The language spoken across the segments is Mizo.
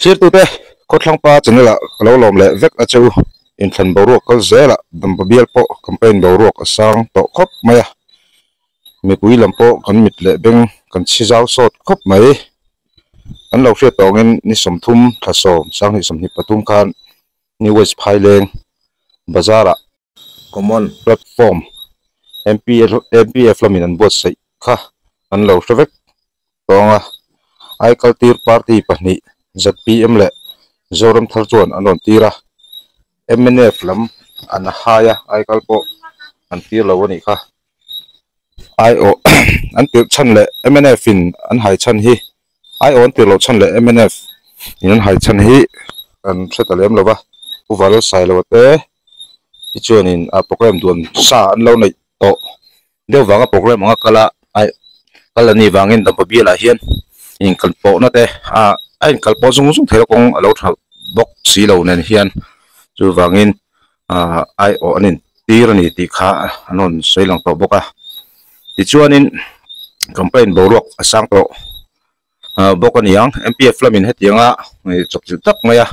Thirtute Khawthlangpa channel ah ka lo lawm leh vek a che u. Inthlan boruak kal zelah Dampa bial pawh campaign boruak a sang tawh khawp mai a. Mipui lam pawh kan mit leh beng kan chhi zau sawt khawp mai. Kan lo hriat tawngin ni 30 thla 10 2023 khan New West Phaileng bazar ah Common Platform MPF lamin an buatsaih kha an lo hre vek tawng a, Aikaltir party pahnih zpm leh Zoram Thar chuan an rawn tir a, mnf lam an hai a, Aikal pawh an tir lo a nih kha. Aiawh an tirh chhan leh mnf in an hai chhan hi Aiawh an tirh loh chhan leh mnf in an hai chhan hi kan hre ta lem lo va, Pu Valsailova te hi chuanin a program duan sa an lo neih tawh deuh vanga program anga kal a ai kal a nih vangin Dampa bialah hian inkalpawhna te a a inkalpawh zung zung theih a kawng a lo tha bawk si lo nen hian chuvangin ah aiawh an intir a ni tih kha an rawn sawi lang tawh bawk a tichuanin campaign boruak a sang tawh ah bawk a ni ang M_P_F lamin hetianga chawpchilh tak maia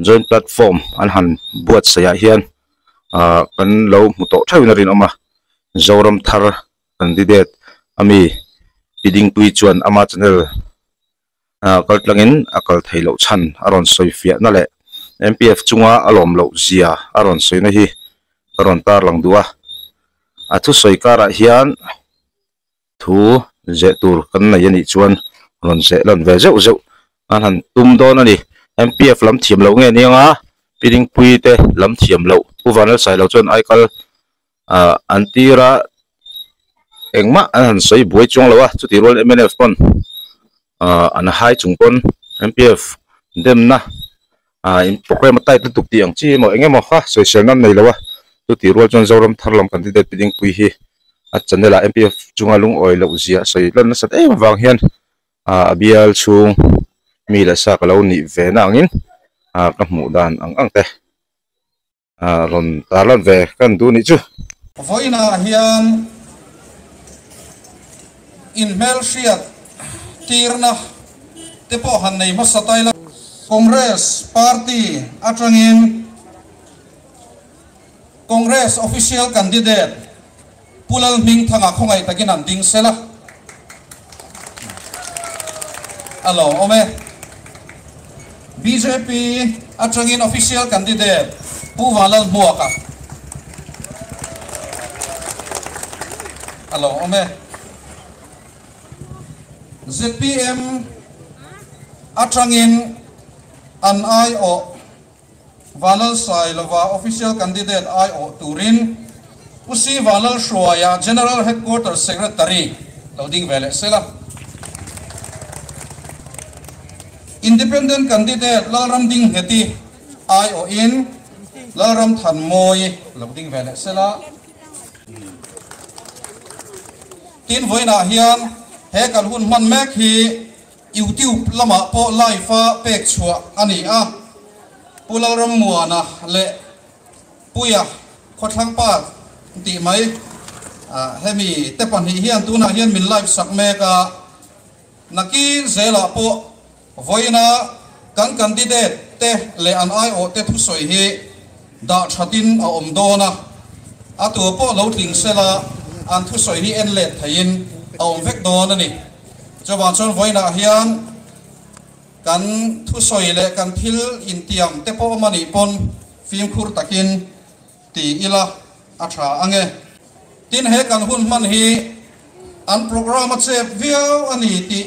joint platform an han buatsaih ah hian ah kan lo hmu tawh theuhin a rinawm a Zoram thar candidate ami Pi Dingpui chuan ama channel ah kal tlangin a kal theih loh chhan a rawn sawi fiahna leh M_P_F chunga a lawm loh zia a rawn sawina hi ka rawn tarlang duh a a thusawi karah hian. Thu zeh tur kan nei a nih chuan rawn zeh lan ve zeuh zeuh an han tum dawn a ni. MPF lam thiam loh nge nia nga Pi Dingpui te lam thiam loh Pu Vanlalsailo chuan aikal ah an tir a engmah an han sawi buai chuang lo a chutih rual mnf pawn ah an hai chung pawn MPF demna ah in programme a tight lutuk tih ang chi emaw eng emaw kha sawiselna an nei lo a chutih rual chuan Zoram thar lam candidate Pi Dingpui hi a channel ah M_P_F chunga lungawi loh zia a sawi lan nasat em avang hian ah a bial chhung mi leh sa ka lo nih ve na angin ah ka hmuh dan ang ang te ah rawn tar lan ve ka han duh nih chu. Vawiinah hian inhmelhriat tirna te pawh han nei hmasa ta ila. Congress party atangin Congress official candidate Pu Lalhmingthanga khawngaih takin an ding sel a, a lawmawm e. Bjp atangin official candidate Pu Vanlalhmuaka a lawmawm e. Zpm atangin an aiawh Vanlalsailova official candidate aiawh turin Pu Si Vanlalhruaia General Headquarters Secretary lo ding ve leh sela. Independent candidate Lalramdingheti aiawhin Lalramthanmawii lo ding ve leh sela. Tin vawiinah hian he kan hun hman mek hi YouTube lamah pawh live a pek chhuah a ni a, Pu Lalrammuana leh Puia Khawthlangpa tih mai hemi te pahnih hian tunah hian min live sak mek a, nakin zelah pawh vawiina kan candidate te leh an aiawh te thusawi hi dah thatin a awm dawn a, a tu pawh lo tling sela an thusawi hi en let theihin a awm vek dawn a ni. Chuvang chuan vawiinah hian kan thusawi leh kan thil intiam te pawh awm a nih pawn fimkhur takin ti ila a tha ang e. Tin he kan hun hman hi an programme a chep viau a ni tih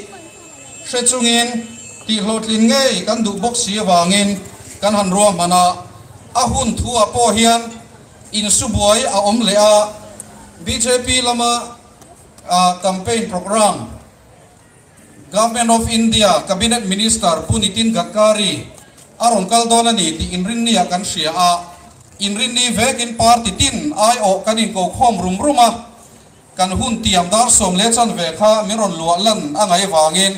hre chungin tih hlawhtlin ngei kan duh bawk si avangin kan han ruahman a, a hun thu ah pawh hian insubuai a awm leh a, bjp lama a campaign programme Government of India Cabinet Minister Pu Nitin Gadkari a rawn kal dawn a ni tih inrinni ah kan hria a, inrinni vekin party tin aiawh kan inkokhawm rum rum a, kan hun tiam dar 10:15 kha min rawn luah lan a ngaih vangin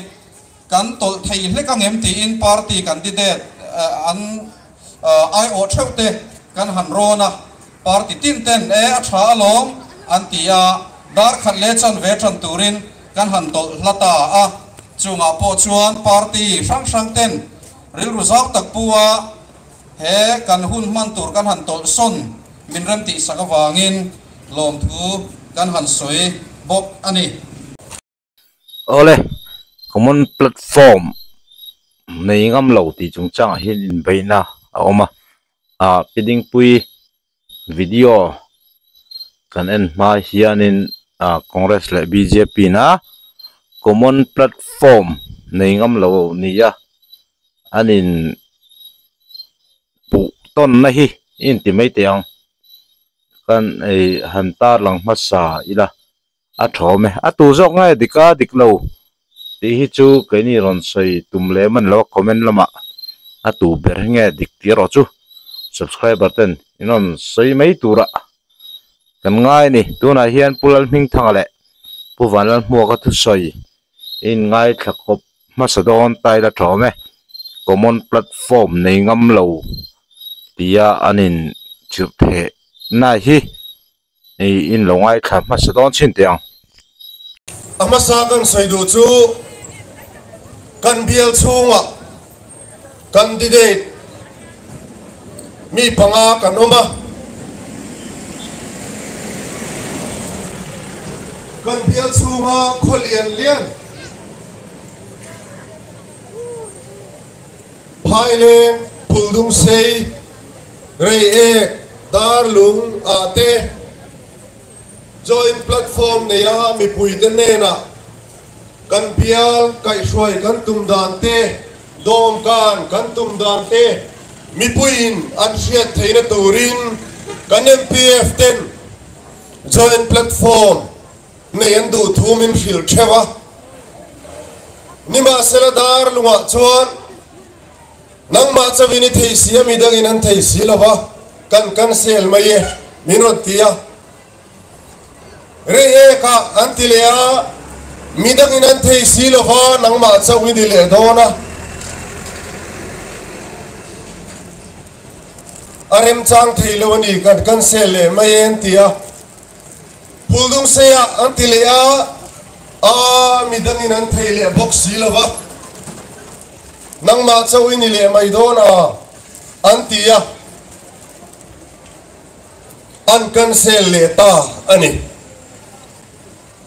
kan tawlh thei hlek ang em tiin party candidate an aiawh theuh te kan han rawn a. Party tin ten e a tha alawm an ti a, dar khat leh chanve tan turin kan han tawlh hla ta a, chungah pawh chuan party hrang hrang ten Rilru zau tak pu a he kan hun hman tur kan han tawlh sawn min remtih sak avangin lawmthu kan han sawi bawk a ni. Awle, common platform nei ngam lo tih chungchangah hian inbeihna a awm a, ah Pi Dingpui video kan en hma hianin ah Congress leh bjp na common platform nei ngam lo nia an in puh tawnna hi i inti mai teh ang kan ei han tarlang hmasa ila a thawm e a tu zawk nge dik a dik lo tih hi chu keini rawn sawi tum lem a ni lo a comment lamah a tu ber hi nge dik tih erawh chu subscriber ten in rawn sawi mai turah kan ngai a ni tunah hian Pu Lalhmingthanga leh Pu Vanlalhmuaka thusawi in ngaithla khawp hmasa dawn ta ila thawm e common platform nei ngam lo tia an in chirh theh na hi Hei in lo ngaithla hmasa dawn chhin teh ang. A hmasa kan sawi duh chu kan bial chhungah candidate mi panga kan awm a, kan bial chhunga khaw lian lian Phaileng, Phuldungsei, Reiek, Darlung ah te Joint Platform neia mipuite hnenah kan bial kaihhruai kan tum dan te, dawmkan kan tum dan te mipuiin an hriat theihna turin kan MPF ten Joint Platform nei an duh thu min hrilh theuh a. Nimahsela Darlungah chuan Nangmah chauhin i thei si a, midangin an thei si lo va, kan cancel mai e, min rawn ti a. Rei ekah an ti leh a, midangin an thei si lo va, nangmah chauh i ni leh dawn a. A remchang thei lo a ni, kan cancel leh mai e an ti a. Phuldungseiah an ti leh a, a midangin an thei leh bawk si lo va. Nangmah chauh i ni leh mai dawn a, an ti a, an cancel leh ta a ni.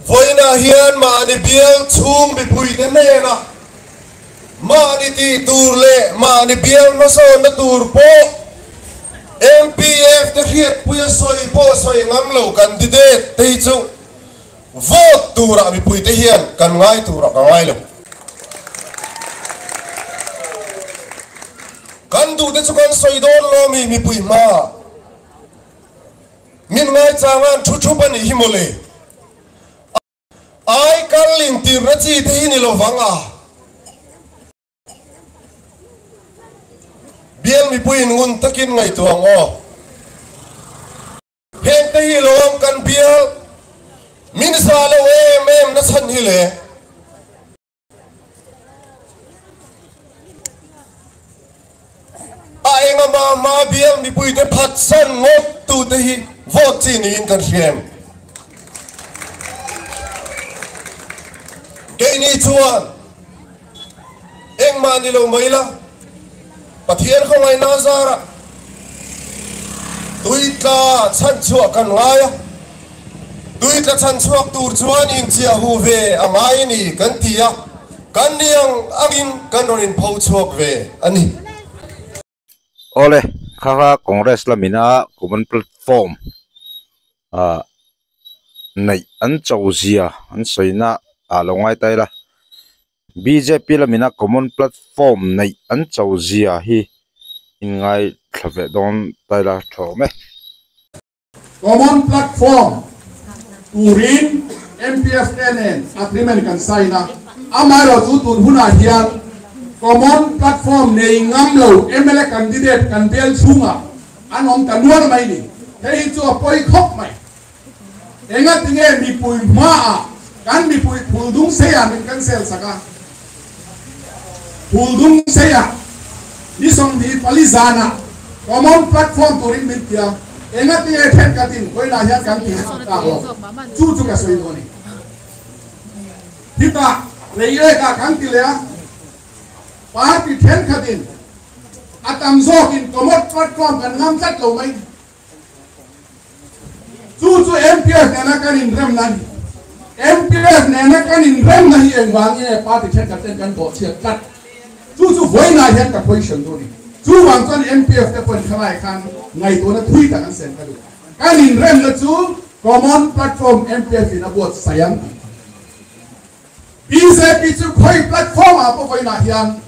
Vawiinah hian mahni bial chhung mipuite hnenah mahni tih tur leh mahni bial hmasawnna tur pawh MPF te hriatpuia sawi pawh sawi ngam lo candidate te hi chu Vote turah mipuite hian kan ngai turah ka ngai lo. Kan duhte chu kan sawi dawn lo mi mipui hma. Min ngaichanga an thu thup a nih hi mawle. Ai kal intirna chi te hi ni lovang a. Bial mipuiin ngun takin ngaihtuah ang aw. Heng te hi lawm kan bial min za lo em em na chhan hi le. A enga ma ma bial mipui te phatsan ngawt tu te hi vote chi niin kan hria em? Keini chuan Engmah ni lo mai la, Pathian khawngaihna a zar a, tui tla chhan chhuah kan ngai a, tui tla chhan chhuak tur chuan inchiah hu ve a ngai a ni kan ti a, kan ni ang angin kan rawn inpho chhuak ve a ni. Awle, kha kha Congress lamina common platform ah neih an cho zia an sawina ah lo ngai ta ila bjp lamina common platform neih an cho zia hi inngaithla ve dawn ta ila tha awm e. Common Platform turin MPFA nen agreement kan sign a, amaherawhchu tun hunah hian Common Platform nei ngam lo mla candidate kan bial chhungah an awm ta nual mai ni. Hei hi chu a pawi khawp mai. Engatinge mipui hmaah kan mipui Phuldung seiah min cancel sak a, Phuldung seiah ni 24 zanah Common Platform turin min ti a, engatinge thenkhatin vawilah hian kan tih hman tak lo, chu chu ka sawi dawn a ni. Hitah Reiekah kan ti leh a, party thenkhatin. A tam zawkin common platform kan ngam tlat lo mai. Chu chu MPF nena kan inremna a ni. MPF nena kan inremna hi engvang nge party thenkhat ten kan bawhchhiat tlat? Chu chu vawiinah hian ka question chu a ni. Chuvang chuan MPF te pawhin khalai khan ngaihtuahna thui tak an sem ka duh. Kan inremna chu common platform MPF in a buatsaih ang tih. Bjp chu khawi platform ah pawh vawiinah hian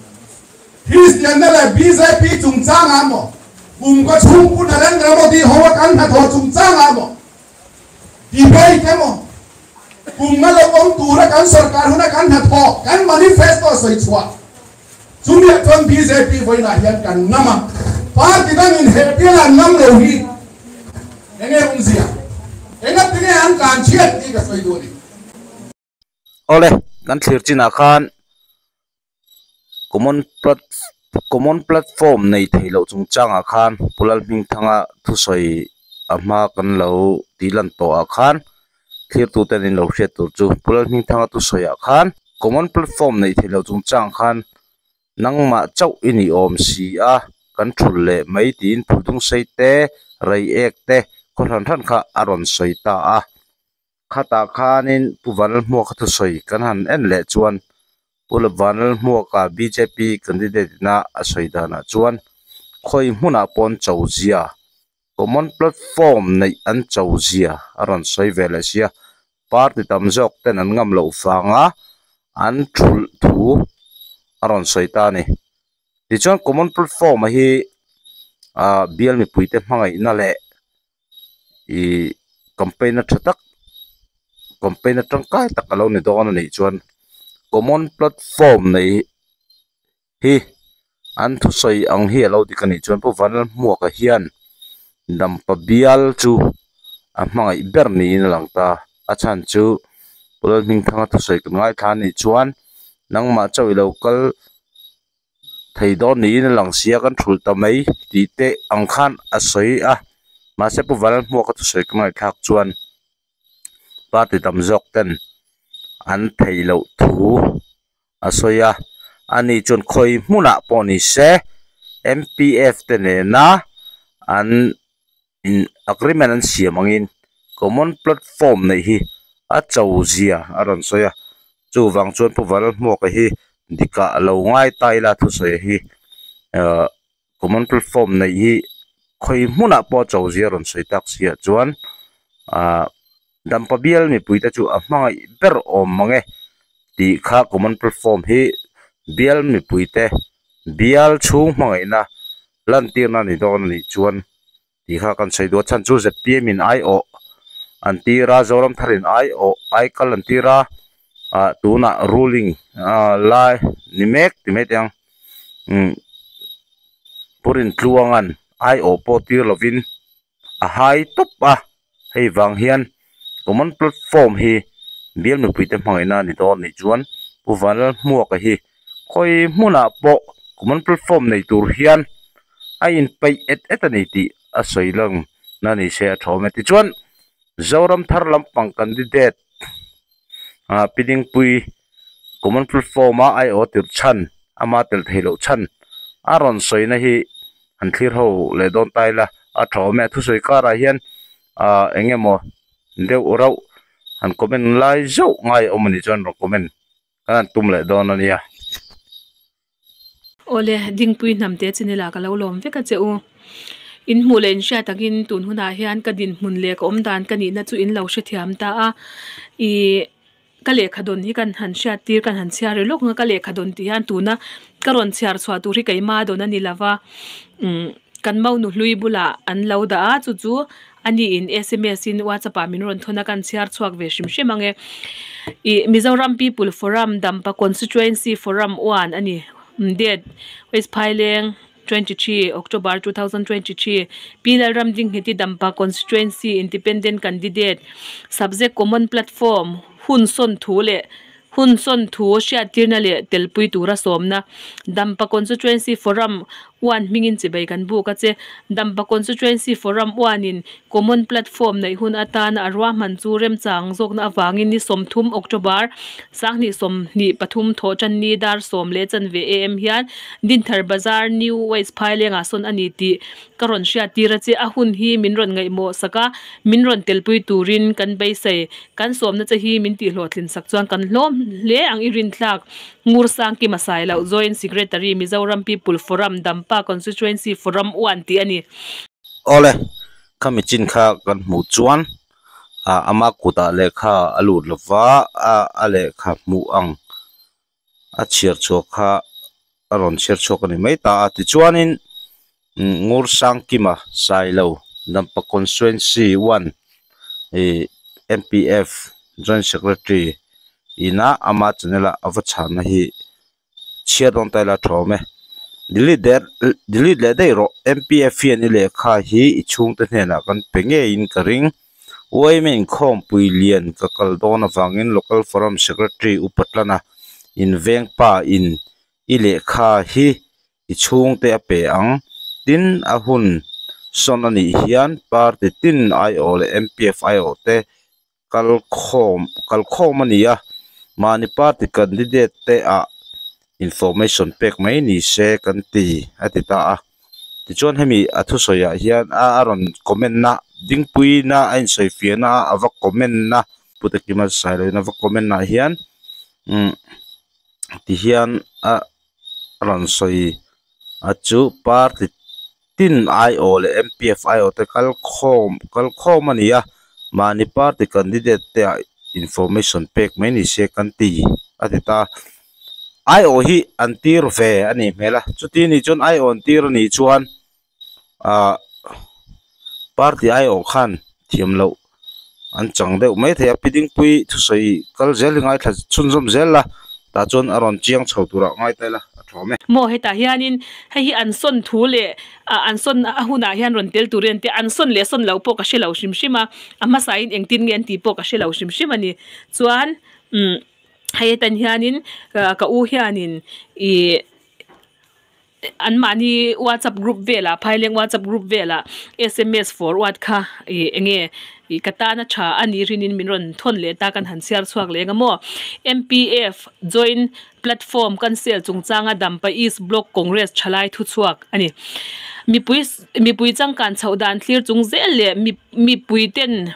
Kristianna leh bjp chungchangah maw, kum ka chhung Pu Narendra Modi ho a kan hnathawh chungchangah maw, debate emaw, kum nga lo awm tura kan sorkar huna kan hnathawh, kan manifesto sawi chhuah chumiah chuan bjp vawiinah hian kan ngam a, party dangin he bial an ngam lo hi enge awmzia, engatinge an tlan chhiat tih ka sawi duh a ni. Awle, kan thlir chinah khan common plat common platform nei theih loh chungchangah khan Pu Lalhmingthanga thusawi a hma kan lo tih lan tawh ah khan thlirtute an inlo hriat tur chu Pu Lalhmingthanga thusawi ah khan common platform neih theih loh chungchang khan nangmah chauh i ni awm si a kan thul leh mai tiin phultung sei te reiek te khaw hran hran kha a rawn sawi ta a. Khatah khanin Pu Vanlalhmuaka thusawi kan han en leh chuan Pu Vanlalhmuaka bjp candidate ina a sawi danah chuan khawi hmunah paw'n cho zia, common platform neih an cho zia a rawn sawi ve leh sia. Party tam zawk ten an ngam loh vanga an thulh thu a rawn sawi ta a ni. Tichuan common platform a hi ah bial mipuite hmangaihna leh ih campaign a tha tak campaign a tangkai tak alo ni dawn a nih chuan common platform nei hi an thusawi ang hi alo dik a nih chuan Pu Vanlalhmuaka hian Dampa bial chu a hmangaih ber niin a lang ta a chhan chu Pu Lalhmingthanga thusawi kan ngaithla a nih chuan nangmah chauh ilo kal. Thei dawn niin a lang sia kan thulh ta mai tih te ang khan a sawi a mahse Pu Vanlalhmuaka thusawi ka ngaihthlak chuan party tam zawk ten an theih loh thu a sawi a ani chuan khawi hmunah pawh ni se M P F te nena an in agreement an siam angin common platform neih hi a cho zia a rawn sawi a chuvang chuan Pu Vanlalhmuaka hi dikah lo ngai ta ila thusawi hi ahh common platform neih hi khawi hmunah pawh a cho zia a rawn sawi tak siah chuan ahh Dampa bial mipui te chu a hmangaih ber awm mang e tih kha common platform hi bial mipui te bial chhung hmangaihna lantirna a ni dawn a nih chuan tih kha kan sawi duh a chhan chu zpm in aiawh an tir a Zoram thar in aiawh aikal an tir a ah tunah ruling ah lai ni mek ti mai teh ang umm Pu Rintluanga'n aiawh pawh tir lovin a hai tawp a hei vang hian common platform hi bial mipuite hmangaihna a ni dawn a nih chuan Pu Vanlalhmuaka hi khawi hmunah pawh common platform nei tur hian a inpeih et et a ni tih a sawi lang na ni se a tha awm e. Tichuan Zoram thar lampang candidate ah Pi Dingpui common platform a aiawh tirh chhan ama tel theih loh chhan a rawn sawina hi an thlir ho leh dawn ta ila a tha awm e. A thusawi karah hian ah eng emaw deuh rauh han comment lai zauh ngai a awm a nih chuan rawn comment kan han tum leh dawn a nia. Awle, Dingpui hnamte chinila ka lo lawm vek a che u. In hmuh leh in hriat takin tun hunah hian ka dinhmun leh ka awmdan ka nihna chu in lo hrethiam ta a. Ih ka lehkha dawn hi kan han hriat tir kan han chhiar ri lawk ang a, ka lehkha dawn tih hian tuna ka rawn chhiar chhuah tur hi keima dawn a ni lova. Umm kan mau nuhlui bulah an lo dah a chu chu Ani in sms in whatsapp ah min rawn thawn a kan chhiar chhuak ve hrim hrim ang e. Ih Mizoram People Forum Dampa Constituency Forum 1 a ni. Date, West Phaileng, 23 October 2023 Pi Lalram Dingheti Dampa Constituency Independent Candidate Subject Common Platform hun sawn thu leh hun sawn thu hriattirna leh telpui tura sawmna Dampa Constituency Forum. One hmingin chibai kan buk a che. Dampa Constituency Forum One in Common Platform neih hun atana a ruahman chu remchang zawkna avangin ni 30 October 2023 thawh tan ni dar 10 leh chanve am hian Dinthar Bazar New West Phailengah sawn a ni tih ka rawn hriat tir a che. A hun hi min rawn ngaihmawh sak a, min rawn telpui turin kan beisei. Kan sawmna che hi min tihhlawhtlin sak chuan kan hlawm hle ang i rinthlak. Ngursangkima Sailoh, Joint Secretary, Mizoram People Forum, Dampa Constituency Forum One tih a ni. Awle, khami chin kha kan hmuh chuan ama kutah lehkha a lut lova, a lehkha hmuh ang a chhiar chhuak kha a rawn chhiar chhuak a ni mai ta a. Tichuanin Ngursangkima Sailo, Dampa Constituency One MPF Joint Secretary ina ama channel a ava chhanna hi chhiar dawn ta ila tha awm e. Delete der delete leh daih rawh MPF hian i lehkha hi i chhungte hnenah kan pe ngeiin ka ring. Yma inkhawmpui lian ka kal dawn avangin Local Forum Secretary Upa Tlana invengpa in i lehkha hi i chhungte a pe ang. Tin, a hun sawn a nih hian party tin aiawh leh MPF aiawh te kalkhawm kalkhawm a ni a, mahni party candidate te ah information pek mai ni se kan ti a ti ta a. Tichuan hemi a thusawi ah hian a a rawn comment na dingpui na a insawifiah na a va comment na Pu Tekima Sailoin a va comment na ah hian umm tihian a a rawn sawi a chu party tin aiawh leh MPF aiawh te kalkhawm kalkhawm a ni a mahni party candidate te ah information pek mai ni se kan ti a ti ta aiawh hi an tir ve a nih hmel a chuti nih chuan aiawh an tir a nih chuan ah party aiawh khan thiam loh an chang deuh mai thei a pi dingpui thusawi kal zel hi ngaithla chhunzawm zel la tah chuan a rawn chiang chho turah ngai ta ila a thawm e. Maw hetah hianin hei hi an sawn thu leh ah an sawn a hunah hian rawn tel tur en te an sawn leh sawn loh pawh ka hre lo hrim hrim a a hmasain engtin nge an tih pawh ka hre lo hrim hrim a ni chuan umm hei atan hianin ka u hianin ih Anmahni WhatsApp group velah Phaileng WhatsApp group velah sms forward kha ih enge ih ka tana tha a nih rinin min rawn thawn leh ta kan han chhiar chhuak leng a maw. MPF joint platform cancel chungchanga Dampa East Block Congress thalai thuchhuak a ni. Mipui mipui changkan chhoh dan thlir chung zel leh mi mipui ten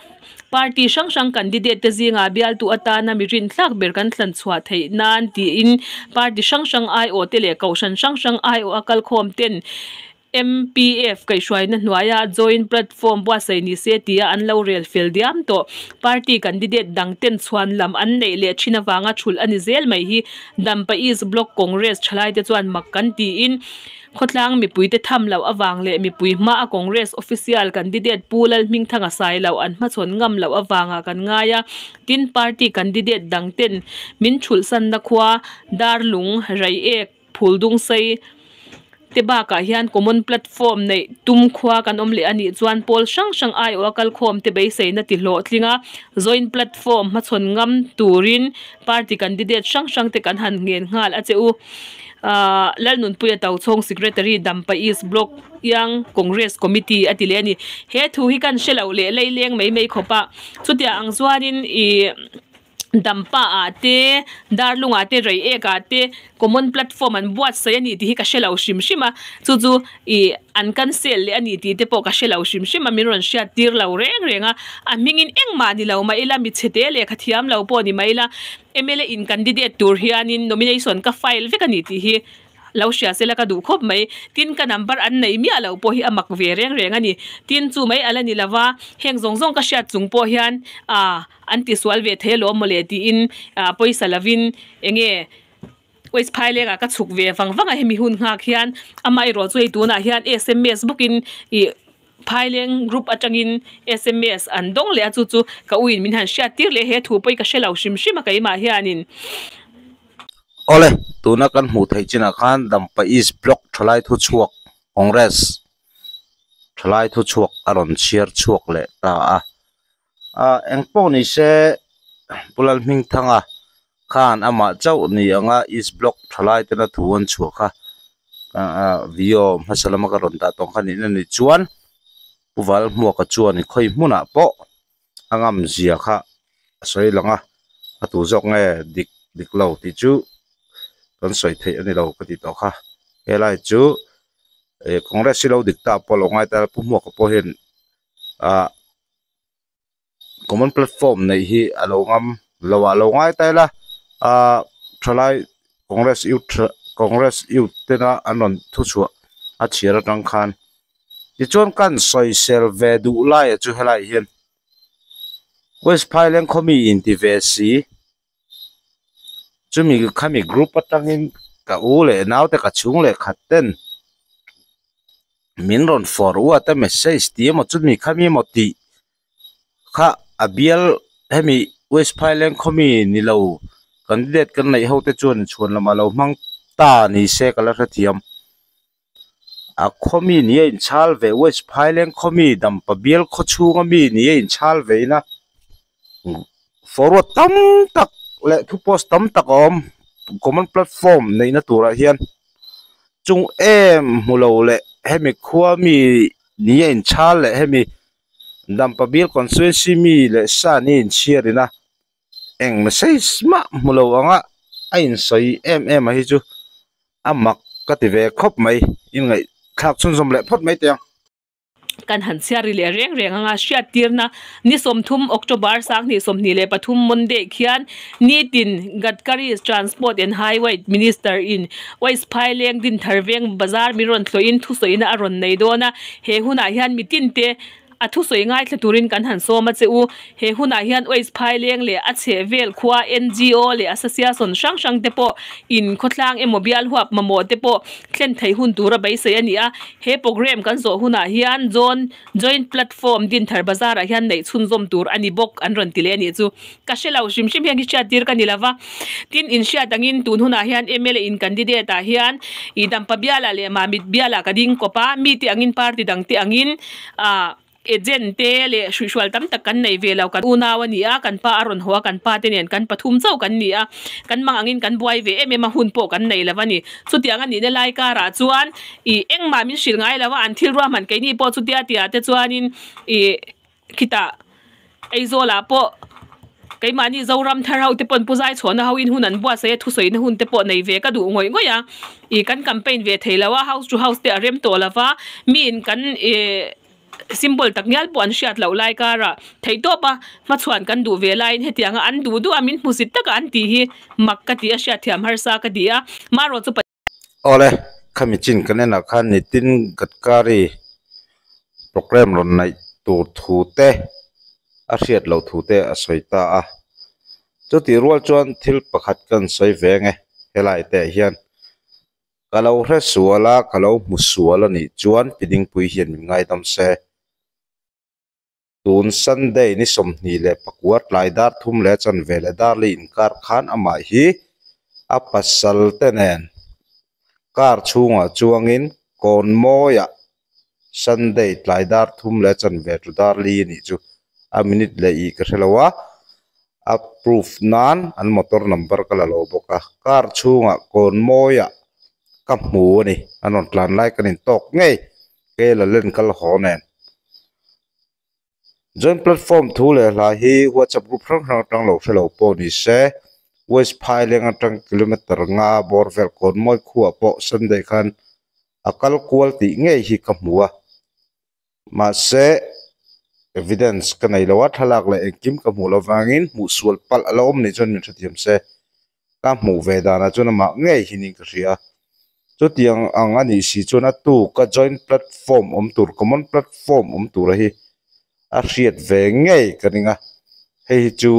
Party hrang hrang candidate te zingah bialtu atana mi rinthlak ber kan thlan chhuah theih nan tiin party hrang hrang aiawh te leh kohhran hrang hrang aiawh a kalkhawm ten MPF kaihhruaina hnuaia joint platform buatsaih ni se tia an lo rel fel diam tawh. Party candidate dang ten chhuan lam an neih leh thin avanga thulh a ni zel mai hi Dampa East Block Congress thalaite chuan mak kan tiin Khawtlang mipuite tham loh avang leh mipui hma a Congress official candidate Pu Lalhmingthanga sai loh an hmachhawn ngam loh avangah kan ngai a, tin party candidate dang ten min thulhsanna khua Darlung, Reiek, Phuldungsei te bakah hian common platform neih tum khua kan awm leh a nih chuan pawl hrang hrang aiawh a kalkhawm te beiseina ti hlawhtling a, joint platform hmachhawn ngam turin party candidate hrang hrang te kan han ngen nghal a che u. Ahh Lalnunpuia Tochhawng Secretary Dampa East Block Young Congress Committee a ti leh a ni. He thu hi kan hre loh leh leileng mai mai khawp a, chutiang ang chuanin ih Dampa ah te, Darlung ah te, Reiek ah te Common Platform an buatsaih a ni tih hi ka hre lo hrim hrim a, chu chu ih an cancel leh a ni tih te pawh ka hre lo hrim hrim a, min rawn hriat tir lo reng reng a, a hmingin engmah ni lo mah ila michhe te lehkha thiam lo pawh ni mai ila, Mla in candidate tur hianin nomination ka file vek a ni tih hi lo hria sela ka duh khawp mai. Tin ka number an nei miah lo pawh hi a mak ve reng reng a ni. Tin chu mai ala ni lova, heng zawng zawng ka hriat chung pawh hian ah an tisual ve thei alawm mawle tiin ah pawisa lovin enge West Phailengah ka chhuk ve vang vang a hemi hun nghak hian amaherawh chu hei tunah hian sms bawkin ih Phaileng group atangin sms an dawng leh a chu chu ka uin min han hriat tir leh he thu pawh hi ka hre lo hrim hrim a keimah hianin. Awle, tuna kan hmuh theih chinah khan Dampa East Block thalai thuchhuak Congress thalai thuchhuak a rawn chhiar chhuak leh ta a. Ah engpawh ni se Pu Lalhmingthanga khan amah chauh ni anga East Block thalai tena thu an chhuah kha. Video hmasa lama ka rawn dah tawng kha niin a ni chuan Pu Valhmuaka chuan khawi hmunah pawh a ngam zia kha a sawi lang a, a tu zawk nge dik dik lo tih chu kan sawi theih a ni lo ka tih tawh kha. Helai chu eh Congress hi lo dik ta pawh lo ngai ta Pu Hmuaka pawh hian ah common platform neih hi a lo ngam lo ah lo ngai ta ila ah thalai Congress youth Congress youth tena an rawn thuchhuah a chhiar atang khan tichuan kan sawisel ve duh laiah chu helai hian West Phailen khawmi inti ve si chumi khami group atangin ka u leh naute ka chhung leh khat ten min rawn forward a message tih emaw chumi khami emaw tih kha a bial hemi West Phailen khawmi ni lo candidate kan neih ho te chuan chhuan lamah lo hmang ta ni se ka la hrethiam. A khawmi ni a inchhal ve West Phailen khawmi Dampa bial khaw chhunga mi ni a inchhal ve ina forward tam tak leh thu post tam tak a awm common platform neihna turah hian chung em hmu lo leh hemi khua mi ni a inchhal leh hemi Dampa bial constituency mi leh sa ni a inchhiar ina eng message mah hmu lo anga a insawi em em a hi chu. A mak ka ti ve khawp mai, in ngaihthlak chhunzawm leh phawt mai teh ang. Kan han chhiar ri leh reng reng anga hriattirna ni 30 October 2023 Monday khian Nitin Gadkari Transport and Highway Minister in West Phaileng Dinthar Veng Bazar mi rawn hlawhin thusawiina a rawn nei dawn a, he hunah hian mitinte A thusawi ngaithla turin kan han sawm a che u. He hunah hian Ois Phaileng leh a chheh vel khua NGO leh association hrang hrang te pawh in khawtlang emaw bial huap mamawh te pawh thlen theih hun tura beisei a ni a. He programme kan zawh hunah hian John Joint Platform Dinthar Bazar ah hian neih chhunzawm tur a ni bawk an rawn ti leh a nih chu. Ka hre lo hrim hrim hian hi hriattir ka ni lova. Tin, inhriat angin tun hunah hian mla in candidate ah hian ih Dampa bialah leh Mamit bialah ka ding kawp a, mite angin party dangte angin ah agent te leh hruihhrual tam tak kan nei ve lo. Kan unau a ni a, kan pa a rawn haw a, kan pa te nen kan pathum chauh kan ni a, kan mang angin kan buai ve em em a, hun pawh kan nei lo a ni. Chutiang a nihna lai karah chuan ih engmah min hrilh ngai lo a, an thil ruahman keini pawh chutia tihah te chuanin ih Khitah Aizawlah pawh keimahni Zoram thar ho te pawn Pu Zaichhawna ho in hun an buatsaih a, thusawina hun te pawh nei ve ka duh ngawih ngawih a. Ih kan campaign ve thei lo a, house to house te a rem tawh lo va, miin kan ih symbol tak ngial pawh an hriat loh lai karah theihtawp a hmachhuan kan duh ve laiin hetianga an duh duh a, min hmusit taka an tih hi mak ka ti a, hriatthiam harsa ka ti a. Marawh chu. Awle, khami chin kan enah khan Nitin Gadkari programme rawn naih tur thu te a hriat loh thu te a sawi ta a. Chutih rual chuan thil pakhat kan sawi ve ang e, helai te ah hian ka lo hre sual a, ka lo hmu sual a nih chuan pi dingpui hian min ngaidam se. Tun Sunday ni 29 tlai dar thum leh chanve leh dar li inkar khan amah hi a pasal te nen car chhungah chuangin kawn mawiah Sunday tlai dar thum leh chanve tu dar li a nih chu a minute leh ih ka hre lo a, a proof nan an motor number ka la lo bawk a, car chhungah kawn mawiah ka hmu a ni an rawn tlan lai kan intawk ngei kela len kal haw nen. Joint platform thu leh hla hi WhatsApp group hrang hrang atang lo hre lo pawh ni se, West Phaileng atang kilometer nga bawr vel kawn mawi khuah pawh Sunday khan a kal kual tih ngei hi ka hmu a. Mahse, evidence ka nei lo a, thlalak leh engkim ka hmuh loh vangin hmuh sual palh a la awm nih chuan min hrethiam se. Ka hmuh ve danah chuan amah ngei hinin ka hria. Chutiang ang a nih si chuan a tuka joint platform awm tur, common platform awm tura hi a hriat ve ngei ka ring a. Hei hi chu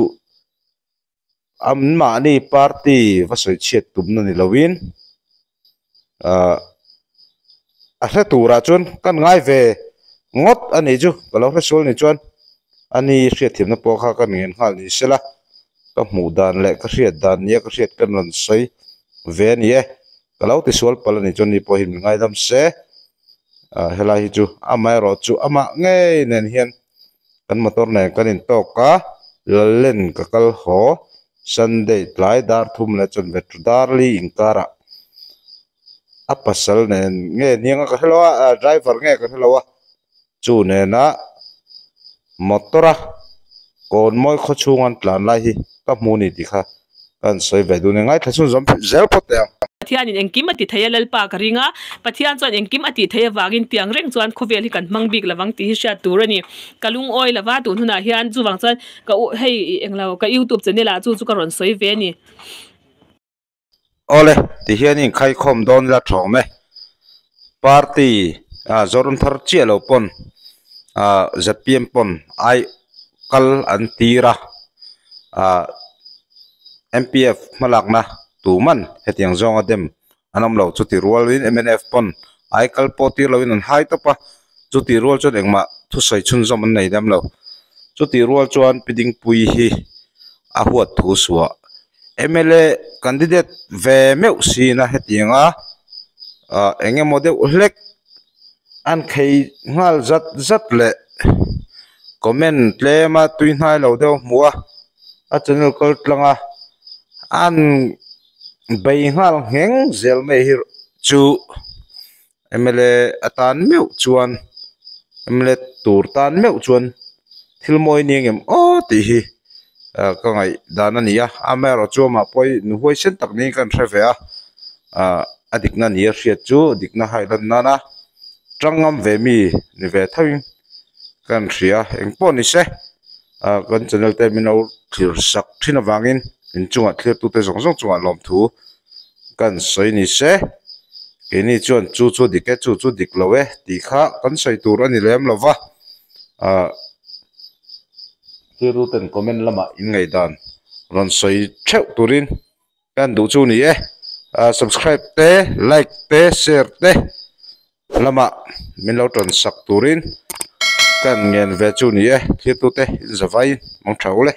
anmahni party va sawi chhiat tumna ni loin ahh a hre turah chuan kan ngai ve ngawt a nih chu ka lo hre sual ni chuan ani hriatthiamna pawh kha ka ngen nghal ni sela ka hmuh dan leh ka hriat dan nia ka hriat ka rawn sawi ve a ni e ka lo ti sual palh a nih chuan ni pawh hi min ngaidam se ah helai hi chu amaherawh chu amah ngei nen hian kan motor nen kan intawk a Lallen ka kal haw Sunday tlai dar thum leh chuan vetru dar li inkarah. A pasal nen nge hniang a ka hrelo a ah driver nge ka hrelo a chu nena motor a kawn mawi khaw chhung an tlan lai hi ka hmu a ni tih kha ka han sawi ve dun e ngaithla chhun zawm zel phawt teh ang. Pathianin engkim a ti thei a Lalpa ka ring a, Pathian chuan engkim a tih theih avangin tiang reng chuan khawvel hi kan hmang bik lovang tih hi hriat tur a ni. Ka lungawi lova tun hunah hian chuvang chuan ka u hei englo ka youtube channel ah chu chu ka rawn sawi ve a ni. Awle, tihian i inkhaikhawm dawn ila thawm e. Party ah Zoram thar chiah lo pawn ah zpm pawn ai kal an tir a, ah mpf hmalakna tuman hetiang zawnga dem an awm lo. Chuti rualin mnf pawn ai kal pawh tir loin an hai tawp a, chuti rual chuan engmah thusawi chhunzawm an nei dam lo. Chuti rual chuan Pi Dingpui hi a huat thu suah. Mla candidate ve meuh sina hetianga ah eng emaw deuh hlek an khei nghal zat zat leh comment tlema tui hnai lo deuh a hmu a a channel kal tlang a an bei nghal ngheng zel mai hi chu mla atan meuh chuan mla tur tan meuh chuan thil mawi ni ang em aw tih hi ah ka ngaih dan a ni a amaherawh chu amah pawh hi nu huaisen tak niin ka hre ve a ah a dikna ni a hriat chu dikna hai lan nana tangam ve mi ni ve tho in ka hria engpawh ni se ah kan channel te min lo thlir sak thin avangin inchungah thlir tute zawng zawng chungah lawmthu kan sawi ni se keini chuan chu chu dik e chu chu dik lo e tih kha kan sawi tur a ni lem lo va ah thil ten comment lamah in ngaihdan rawn sawi theuh turin kan duh chu ni e ah subscribe te like te share te lamah min lo tawn sak turin kan ngen ve chu ni e thil tute in zavai mang tha ule.